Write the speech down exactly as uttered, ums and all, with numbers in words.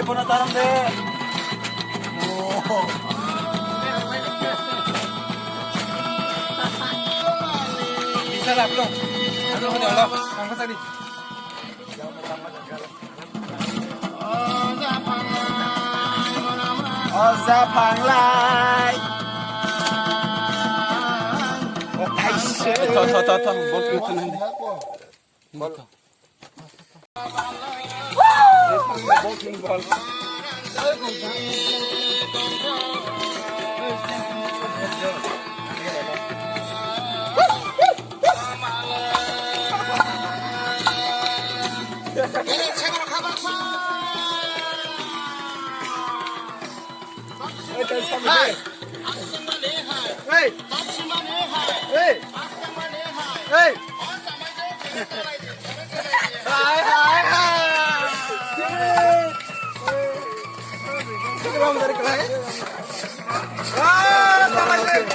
Bono taram de. Oh. Bisa lah, bro. Bro, udah, udah. Angkat tadi. Oja phanglai. Tho, tho, tho, tho. Bol kung kung nang. Bol. Hey! Hey! Hey! Hey! Hai, hai, hai! Ah, sama dia.